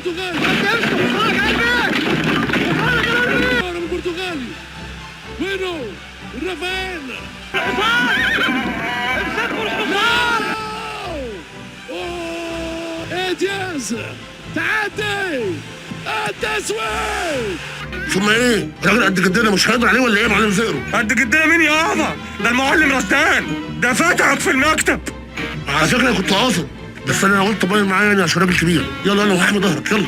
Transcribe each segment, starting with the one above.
البرتغالي، البرتغالي وينو رافائيل؟ الحصان، امسكوا الحصان. دياز، تعدي التسويق. ثم ايه؟ الراجل قد جدنا، مش هيقدر عليه ولا ايه يا معلم زيرو؟ قد جدنا مين يابا؟ ده المعلم رشدان، ده فتحك في المكتب. على فكرة انا كنت قاصد، بس انا قلت باين معايا يعني عشان راجل كبير. يلا انا وهحمي ظهرك، يلا.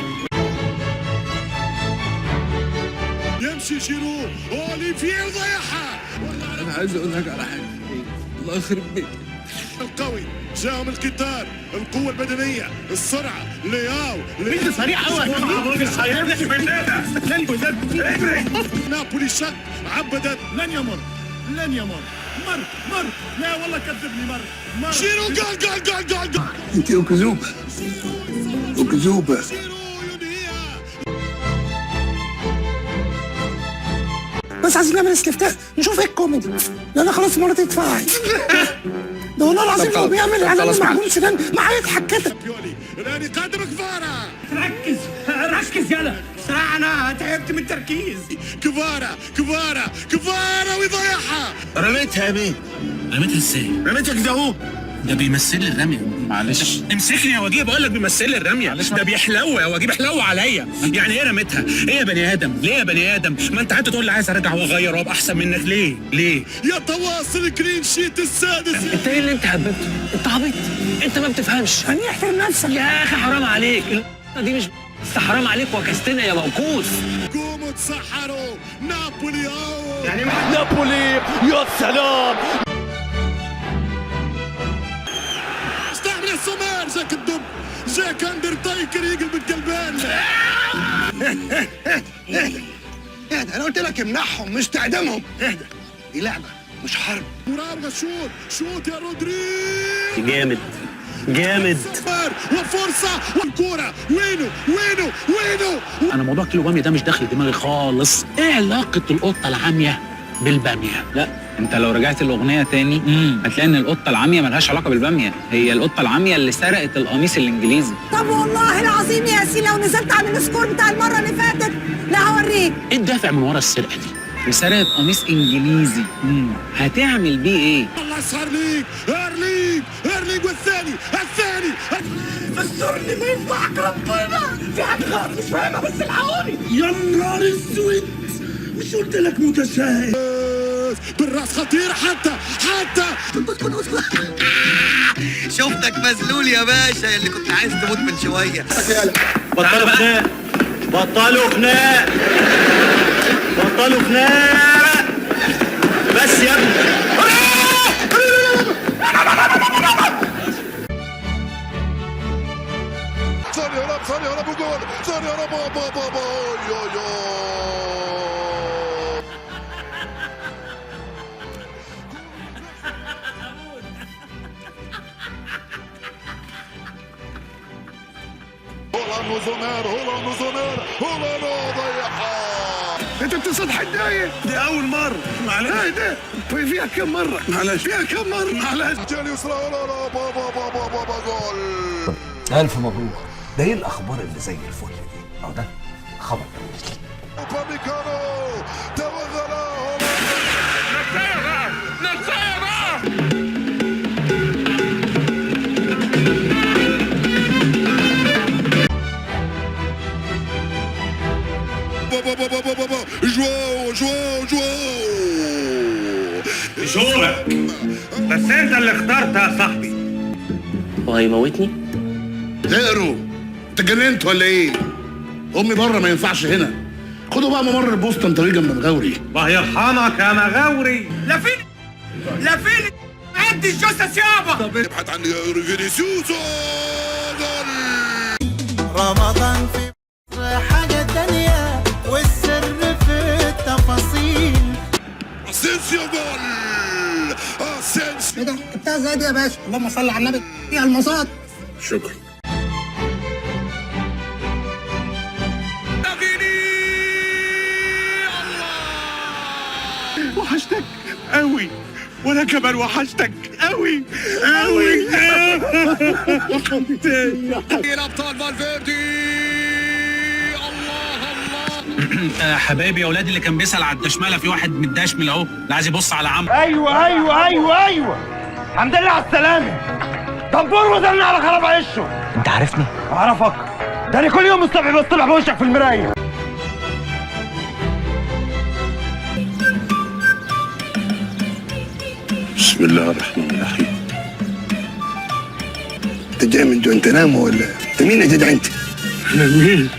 يمشي جيرو، اوليفير ضيعها. انا عايز اقول لك على حاجه، الله يخرب بيتك. القوي جاهم القطار، القوة البدنية، السرعة، لياو. انت سريع قوي. نابولي شق عبدت. لن يمر، لن يمر، مر مر، لا والله كذبني، مر مر. جيرو، جول جول جول جول جول. انت اكذوبه، اكذوبه. جيرو ينهيها. بس عايزين نعمل استفتاء نشوف ايه الكوميدي، لان خلاص مرتي اتفقعت. ده والله العظيم لو بيعمل اعلان معجون سنان ما هيضحك كده. بيولي الان يقدم كفارة. ركز ركز، يلا بسرعة، انا تعبت من التركيز. كفارة كفارة كفارة ويضيعها. رميتها يا بيه. رميتها ازاي؟ رميتها كده اهو. ده بيمثل لي الرمية. معلش امسكني يا وجيه، بقول لك بيمثل لي الرمية. ده بيحلو يا وجيه، بيحلو عليا. يعني ايه رميتها؟ ايه يا بني ادم؟ ليه يا بني ادم؟ ما انت قعدت تقول لي عايز ارجع واغير وابقى احسن منك، ليه؟ ليه؟ يتواصل clean sheet السادس. انت ايه اللي انت هببته؟ انت عبيط، انت ما بتفهمش. يعني احترم نفسك يا اخي حرام عليك، دي مش حرام عليك، وكستنا يا موكوس. قوموا تسحروا نابولي أو. يعني نابولي، يا سلام. استعمل السومر، جاك الدب، جاك اندرتيكر يقلب القلبان. اهدى اهدى، انا قلت لك امنعهم مش تعدمهم. اهدى، دي لعبه مش حرب. مراوغة، شوت شوت يا رودريجو. جامد جامد. سومر وفرصة والكرة، وينه وينه وينه؟ انا موضوع كيلو باميه ده مش داخل دماغي خالص. ايه علاقة القطة العامية بالباميه؟ لا انت لو رجعت الاغنية تاني هتلاقي ان القطة العامية ملهاش علاقة بالباميه، هي القطة العامية اللي سرقت القميص الانجليزي. طب والله العظيم يا ياسين لو نزلت عن ال score بتاع المرة اللي فاتت لا هوريك. ايه الدافع من ورا السرقة دي؟ وسرقت قميص انجليزي، هتعمل بيه ايه؟ الله يسهر ليك ايرلينج، ايرلينج والثاني، الثاني. فسرني ما ينفعك ربنا، في حاجة غلط مش فاهمها، بس الحقوني. يا نهار اسود، مش قلت لك متشائم؟ بالراس خطير، حتى حتى شفتك مذلول يا باشا اللي كنت عايز تموت من شوية. بطلوا خناق، بطلوا خناق، بطلوا خناق بس يا ابني. ثاني هرب، ثاني هرب وجول، ثاني هرب، بابا بابا يو يو. هولاند وزومير، هولاند وزومير، هولاند ضيعها. انت بتصل ايه؟ دي اول مرة، معلش. ايه ده؟ فيها كم مرة؟ معلش. فيها كم مرة؟ معلش. جال يسرى، هولاند، بابا بابا بابا جول. ألف مبروك. ده إيه الأخبار اللي زي الفل دي؟ أهو ده خبر جميل. اوباميكانو توغل هولاند. نفسية بقى، نفسية بقى. بابا بابا بابا بابا جواو جواو جواو. شورك بس انت اللي اخترت يا صاحبي. هو هيموتني؟ زيرو، انت اتجننت ولا ايه؟ امي بره ما ينفعش هنا. خدوا بقى ممر البوسطه، انت جنب مغاوري. الله يرحمك يا مغاوري. لا فين، لا فين، عد الجثث يابا. يبحث عن فينيسيوس، جول. رمضان في حاجة تانية، والسر في التفاصيل. اسينسيو جول، اسينسيو. ايه ده؟ جبتها ازاي دي يا باشا؟ اللهم صل على النبي، فيها المصاد. شكرا. وحشتك قوي، وانا كمان وحشتك قوي قوي. الابطال فالفيردي. حبايبي يا اولاد، اللي كان بيسال على الدشمله، في واحد متدشمل اهو اللي عايز يبص على عمرو. ايوه ايوه ايوه ايوه، الحمد لله على السلامة. دبور وزلنا على خراب عشه. انت عارفني؟ اعرفك، ده انا كل يوم الصبح بصطلح بوشك في المراية. بسم الله الرحمن الرحيم. انت جاي من جوانتنامو ولا انت مين يا جدع انت؟ انا مين؟